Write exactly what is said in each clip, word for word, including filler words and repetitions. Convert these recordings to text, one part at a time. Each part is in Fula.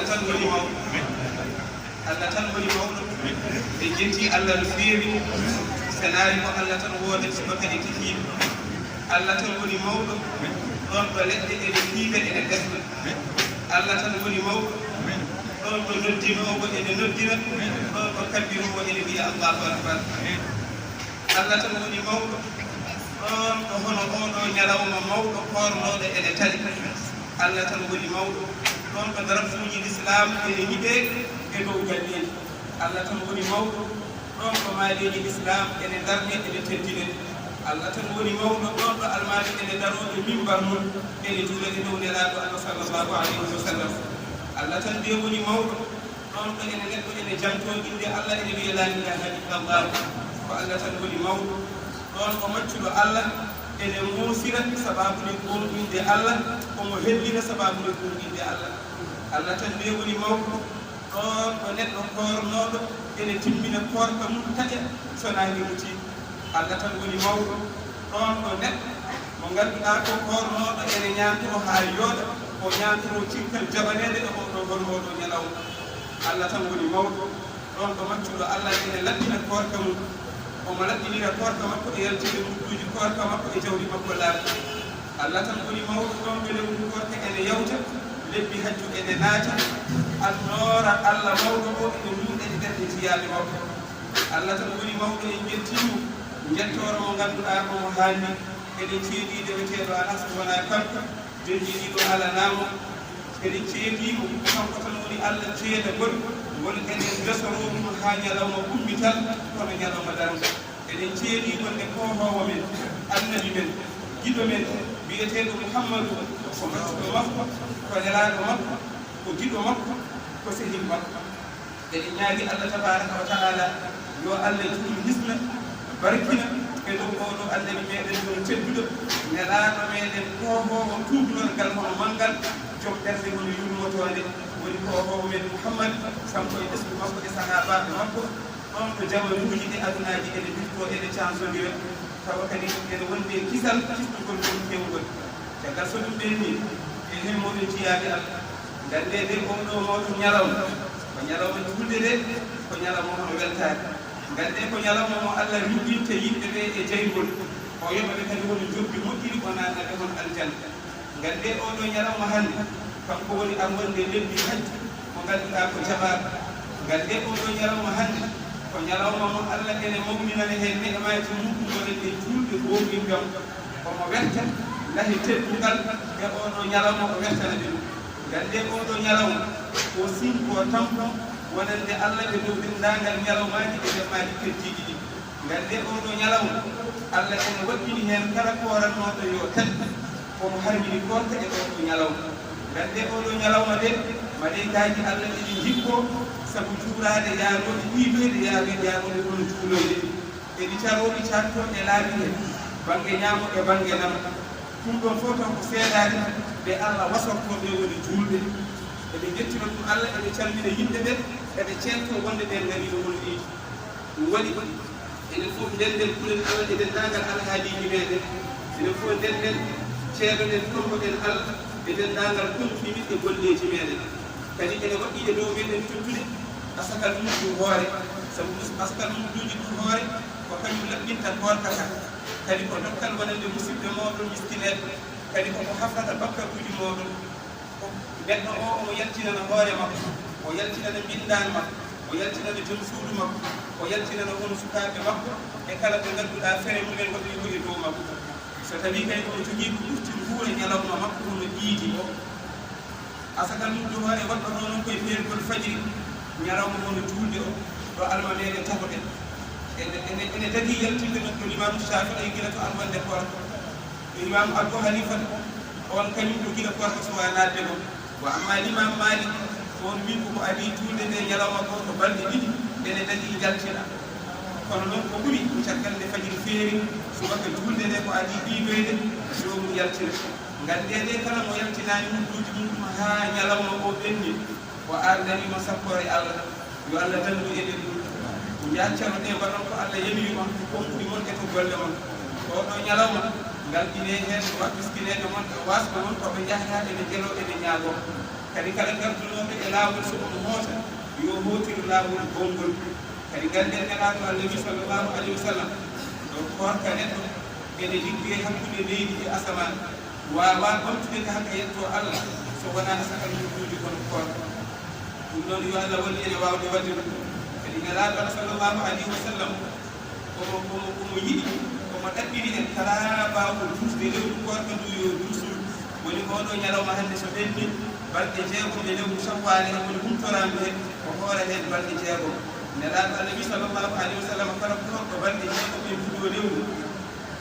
Tan woni mawɗo. Allah tan woni mawɗo. En njetti Allah no feewi. Senaari ko Allah tan woodani subaka e kikiiɗe. Allah tan woni mawɗo. Ɗon ɗo leɗɗe ene piiga ene ɓesna. Allah tan woni mawɗo. Ɗon ɗo noddinoowo ene noddina. Ɗon ɗo kabbiroowo ene wiya Allahu Akbar. Allah tan woni mawɗo. Ɗon ɗo hono oo ɗo ñalawma mawɗo koornooɗo ene tali. Allah tan woni mawɗo. Ɗon ɗo darafuuji Lislaam ene ñiɓee e dow galleeji. Allah tan woni mawɗo. Ɗon ɗo maaleeji Lislaam ene ndarnee ene teddinee. Allah tan woni mawɗo. Ɗon ɗo almaami ene daroo e mimbar mum ene juula e dow Nelaaɗo Allah sallallahu alayhi wa sallam. Allah tan de woni mawɗo. Ɗon ɗo ene neɗɗo ene jantoo innde Allah ene wiya laa ilaaha illallah. Ko Allah tan woni mawɗo. Ɗon ɗo maccuɗo Allah ene moosira sabaabu nde goonɗinde Allah, omo hellira sabaabu nde goonɗinde Allah. Allah tan nde woni mawɗo. Ɗon ɗo neɗɗo koornooɗo ene timmina koorka mum taƴa so naange muti. Allah tan woni mawɗo. Ɗon ɗo neɗɗo mo ngannduɗaa ko koornooɗo ene ñaantoo haa yooɗa, o ñaantoo cikkal jaɓaneede e oo ɗo hono oo ɗo ñalawma. Allah tan woni mawɗo. Ɗon ɗo maccuɗo Allah ene laɓɓina koorka mum. Omo laɓɓinira koorka makko e yaltinde mudduuji koorka makko e jawdi makko laaɓi. Allah tan woni mawɗo. Ɗon ɗo lewru koorka ene yawta, lebbi hajju ene naata, annoora Allah mawɗo o ene nuuɗa e ɓerɗe jiyaaɓe makko. Allah tan woni mawɗo, en njettii mo, njettoore mo ngannduɗaa ko mo haanni. Eɗen ceedii deweteeɗo alaa so wonaa kanko, jonnjiniiɗo alanaama. Eɗen ceedii mo, kanko tan woni Allah ceedagol, ngol eɗen ndesoroo ɗum haa ñalawma ummital, kono ñalawma darngal. Eɗen ceedii wonde koohoowo men, annabi men, giɗo men, biyeteeɗo Muhammadu, ko maccuɗo makko, ko nelaaɗo makko, ko giɗo makko, ko sehil makko. Eɗen ñaagi Allah tabaaraka wa ta'ala yo Allah juulu hisna, barkina e dow oo ɗo annabi meɗen ɗum tedduɗo, nelaaɗo meɗen koohoowo tuubnorgal hono manngal, joom ɓernde hono yurmotoonde, woni koohoowo men Muhammad, kanko e ɓesngu makko e sahaabaaɓe makko, ɗon ɗo jamanuuji ɗi adunaaji ene mbirtoo, ene cansondira, tawa kadi ene wondi e kisal kisnugol ngol kewngol. Caggal so ɗum ɓenni, e hemmoɗen jiyaaɓe Allah, nganndee de oo ɗo mooɗon ñalawma, ko ñalawma juulde de, ko ñalawma hono weltaare. Nganndee ko ñalawma mo Allah rinɗinta yimɓe ɓe e jayngol, o yoɓa ɓe kadi hono njobbi moƴƴiri, o naatna ɓe hono aljanna. Nganndee oo ɗo ñalawma hannde, kanko woni arwande lebbi hajju mo ngannduɗaa ko jaɓaaɗo. Nganndee oo ɗo ñalawma hannde, ko ñalawma mo Allah ene mawninana heen ne'amaaji muɗum wonande juulɓe goonɗinɓe mo. Omo werta lahi teddungal e oo ɗo ñalawma, o wertana ɓe ɗum. Nganndee oo ɗo ñalawma ko signe, ko tampon wonande Allah e dow denndaangal ñalawmaaji e jemmaaji keddiiɗi ɗi. Nganndee oo ɗo ñalawma, Allah ene waɗɗini heen kala koorannooɗo yo taƴ, omo harmini koorka e oo ɗo ñalawma. Nganndee oo ɗo ñalawma de, maleykaaji Allah ene njippoo sabu juuraade yaarooɓe, iidoyde yaarooɓe, yaarooɓe kono juuloyde. Eɗi caroo, ɗi cartoo e laabi he, bannge ñaamo e bannge nano. Ɗum ɗoon fof taw ko seedaade ɓe Allah wasortoo ɓe woni juulɓe. Eɓe njettira ɗum Allah, eɓe calmina yimɓe ɓe, eɓe ceertoo wonde ɓeen ngariino woni ɗiɗi. Ɗum waɗi enen fof ndennden kulol Allah e denndaangal alhaaliiji meeɗen. Enen fof ndennden ceedoɗen, tomboɗen Allah e denndaangal kontinimit e golleeji meeɗen. Kadi ene waɗɗii e dow meeɗen tottude asakal muddu hoore, sabu mus-, asakal mudduuji ɗum hoore ko kañum laɓɓinta koorka ka. Kadi ko dokkal wonande musiɓɓe mooɗon miskineeɓe, kadi ko ko hafrata bakkaruuji mooɗon. Neɗɗo o, omo yaltinana hoore makko, o yaltinana mbinndaan makko, o yaltinana joom suudu makko, o yaltinana hono sukaaɓe makko e kala ɓe ngannduɗaa fere mumen waɗi ko e dow makko. So tawii kadi omo jogii ko ɓurti nguura ñalawma makko hono iidi o, asakal mum duhoore waɗɗo noon ko e peergol fajiri, ñalawma hono juulde o, ɗo almameeɓe tagoɗen. Ene, ene, ene dagii yaltinde ɗo Limaamu Shaafi'i gila to alwande koorka. Imam Abu Hanifa on kañum ko gila koorka suwa naatde ɗo. Wa amma Imam Malik, on wi ko ko adii juulde nde ñalawma gooto balɗe ɗiɗi, ene dagii yaltina. Kono noon ko ɓuri ko caggal nde fajiri feeri, subaka juulde nde ko adii iidoyde, joomun yaltina. Nganndee de kala mo yaltinaani mudduuji muɗum haa ñalawma o ɓenni, o ardaniima sappoore Allah. Yo Allah dandu eɗen ɗum. Njaccaru nde mbaɗon ko Allah yamiri on, ko konkuɗi mon e ko golle mon. Oo ɗoo ñalawma, ngal ine heen waɗ miskineeɓe mon e waasɓe mon, ko ɓe njahata eɓe njeloo eɓe ñaagoo. Kadi kala gartunooɓe e laawol so omo hoota, yo hootir laawol bonngol. Kadi ngannden Nelaaɗo Allah wi sallallahu alayhi wa sallam, ɗo koorka neɗɗo ene liggee hakkunde leydi e asamaan, waawaa ɓamtude ka haka yettoo Allah so wonaa saka nokkuuji kono koorka. Ɗum noon yo Allah wallu en e waawde waɗde ɗum. Kadi Nelaaɗo Allah sallallahu alayhi wa sallam, omo, omo, omo yiɗi, omo ɗaɓɓiri en kala baawɗo duusde lewru koorka ndu yo duusu. Woni oo ɗoo ñalawma hannde so ɓenni, balɗe jeegom e lewru Sawwaal, heen woni humtoraandu heen, o hoora heen balɗe jeegom. Nelaaɗo Allah wi sallallahu alayhi wa sallam, kala koorɗo balɗe jeegom e nduu ɗoo lewru,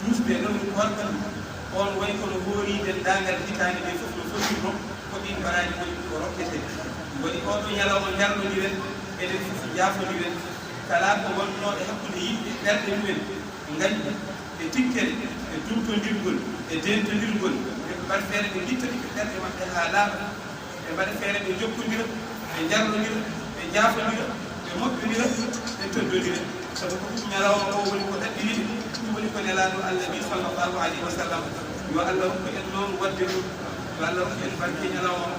duusde lewru koorka ndu, oon wayi kono hoori denndaangal hitaande nde fof no fotirnoo, ko ɗiin baraaji woni ko rokketee. Woni oo ɗoo ñalawma njarlondiren, eɗen fof njaafondiren. Kala ko wonnoo e hakkunde yimɓe ɓerɗe mumen, ngañgu, e tikkere, e dumtondirgol, e deentondirgol, yo ɓe mbaɗ feere ɓe ngitta ɓiɓɓe ɓerɗe maɓɓe haa laaɓa, ɓe mbaɗa feere ɓe njokkondira, ɓe njarlondira, ɓe njaafondira, ɓe moƴƴondira, ɓe teddondira. Sabu ko ɗum ñalawma o woni ko ɗaɓɓiri, ɗum woni ko Nelaaɗo Allah wi sallallahu alayhi wa sallam. Yo Allah rokku en noon waɗde ɗum. Yo Allah rokku en barke ñalawma.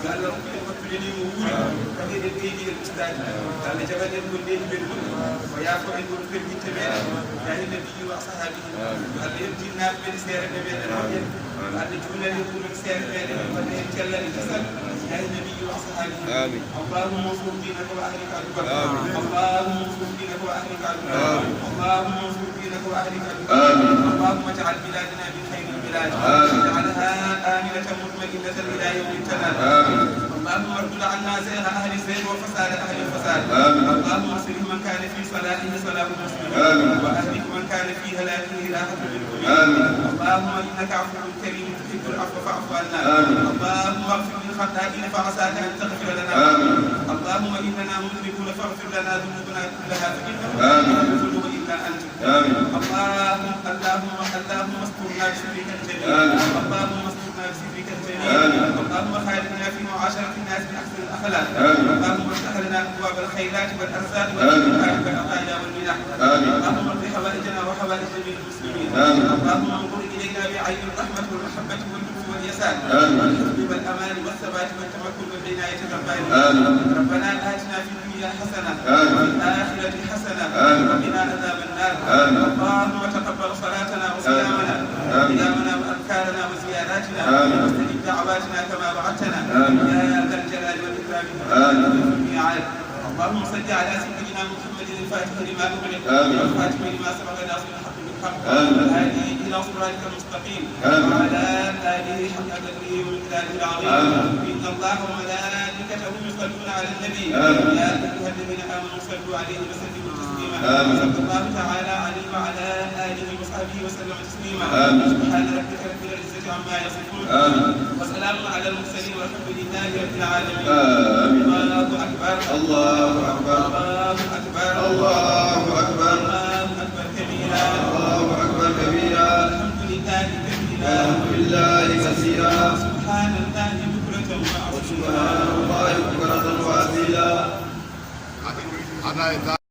Yo Allah rokku en wattude ni mo wuuri. Kadi eɗen ɓeydi e ustaaji. Yo Allah jaɓan en ko ndeeni men moƴƴi. O yaafo en won pergitte meɗen. Yaahi nabi wa ashabihi. Yo Allah yettin naaɓe men seere ɓe meɗen moƴƴen. Yo Allah juunani en ɗum en seere meɗen. Wonde en cellani kisal. Yaahi nabi wa ashabihi. آمين. اللهم انصر دينك وأهلك عدوك. آمين. اللهم انصر دينك وأهلك عدوك. آمين. اللهم انصر دينك وأهلك عدوك. آمين. اللهم اجعل بلادنا من خير البلاد. آمين. واجعلها آمنة مطمئنة إلى يوم التناد. آمين. اللهم ارد عنا زيغ أهل الزيغ وفساد أهل الفساد. آمين. اللهم أصلح من كان في صلاحه صلاح المسلمين. آمين. وأهلك من كان في هلاكه راحة للمؤمنين. آمين. اللهم إنك عفو كريم تحب العفو فاعف عنا. آمين. اللهم اغفر للخطائين فعساك أن تغفر لنا. آمين. اللهم إننا مذنبون فاغفر لنا ذنوبنا كلها فإنه لا يغفر الذنوب إلا أنت. آمين. اللهم، اللهم، اللهم استرنا بسترك الجميل. آمين. اللهم استرنا بسترك الجميل. آمين. اللهم خالقنا في معاشرة الناس بأحسن الأخلاق. آمين. اللهم افتح لنا أبواب الخيرات والأرزاق، آمين، والبركات والعطايا والمنح. آمين. اللهم اقض حوائجنا وحوائج جميع المسلمين. آمين. اللهم انظر إلينا بعين الرحمة والمحبة واللطف واليسار، آمين، والحفظ والأمان والثبات والتمكن والعناية الربانية. آمين. ربنا آتنا في الدنيا حسنة، آمين، وفي الآخرة حسنة، آمين، وقنا عذاب النار. آمين. اللهم تقبل صلاتنا وصيامنا، آمين، وقيامنا وأذكارنا وزياراتنا، آمين، واستجب دعواتنا كما وعدتنا، آمين، يا ذا الجلال والإكرام، آمين، والميعاد. اللهم صل على سيدنا محمد الفاتح لما أغلق، آمين، والخاتم لما سبق ناصر الحق بالحق، آمين، والهادي إلى صراطك المستقيم، آمين، وعلى آله حق قدره ومقداره العظيم. آمين. إن الله وملائكته يصلون على النبي، آمين، يا أيها الذين آمنوا صلوا عليه وسلموا تسليما. آمين. صلى الله تعالى عليه وعلى آله وصحبه وسلم تسليما. آمين. سبحان ربك رب العزة عما يصفون. آمين. وسلام على المرسلين والحمد لله رب العالمين. آمين. الله أكبر. الله أكبر. الله أكبر. الله أكبر. الله أكبر كبيرا. الله أكبر كبيرا. الحمد لله كثيرا. الحمد لله كثيرا. سبحان الله بكرة وأصيلا. سبحان الله بكرة وأصيلا.